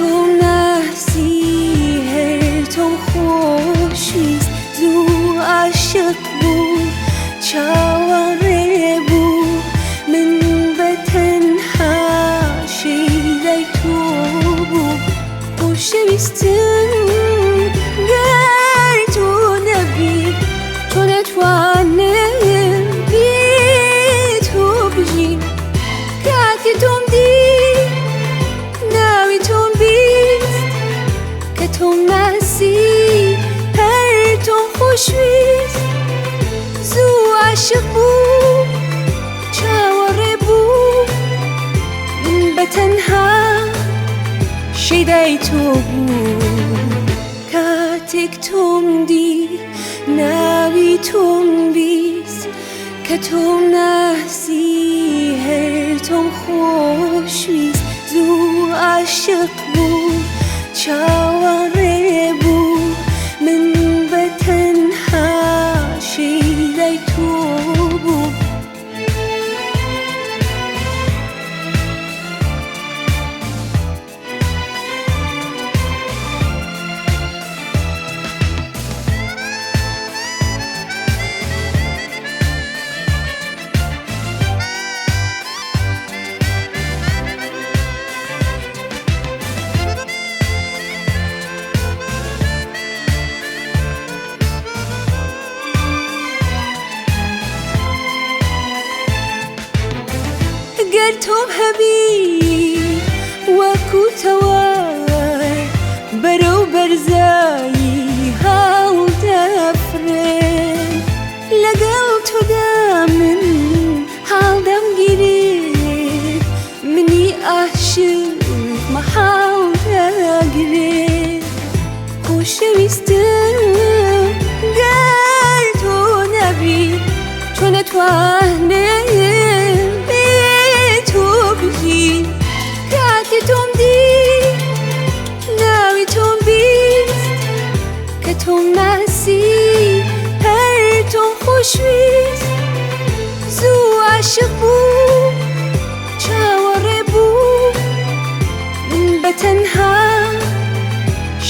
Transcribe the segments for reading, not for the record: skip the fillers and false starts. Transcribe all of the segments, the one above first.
تۆم ناسی هەر تۆم خۆشویست زوو عاشق بوو چاوەڕێ بوو من بە تەنها شەیدای تۆ بوو خۆشەویستم گەر تۆ نەبی چۆن ئەتوانم بێ تۆ بژیم کاتێ تۆم دی ناوی تۆم بیست کە تۆم ناسی هەر تۆم خۆشویست زوو عاشق بوو چاوەڕێ بوو من بە تەنها شەیدای تۆ بوو کاتێک تۆم دی ناوی تۆم بیست کە تۆم ناسی هەر تۆم خۆشویست زوو عاشق بوو چاوەڕێ بوو من بە تەنها شەیدای تۆ بوو. گەر تۆم هەبی وەکو تەوار بەرەو بەرزایی هەڵدەفرم لەگەڵ تۆدا من هەڵدەمگیرێ منی عاشق مەحاڵ دەگرێ خۆشەویستم گەر تۆ نەبی چۆن ئەتوانم بێ تۆ بژیم کاتێ تۆم دی ناوی تۆم بیست کە تۆم ناسی هەر تۆم خۆشویست زوو عاشق بوو چاوەڕێ بوو من بە تەنها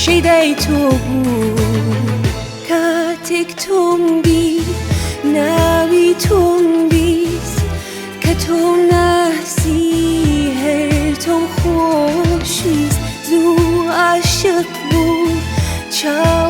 شەیدای تۆ بوو کاتێک تۆم دی ناوی تۆم بیست کە تۆم ناسی هەر تۆم خۆشویست زوو عاشق بوو چاوەڕێ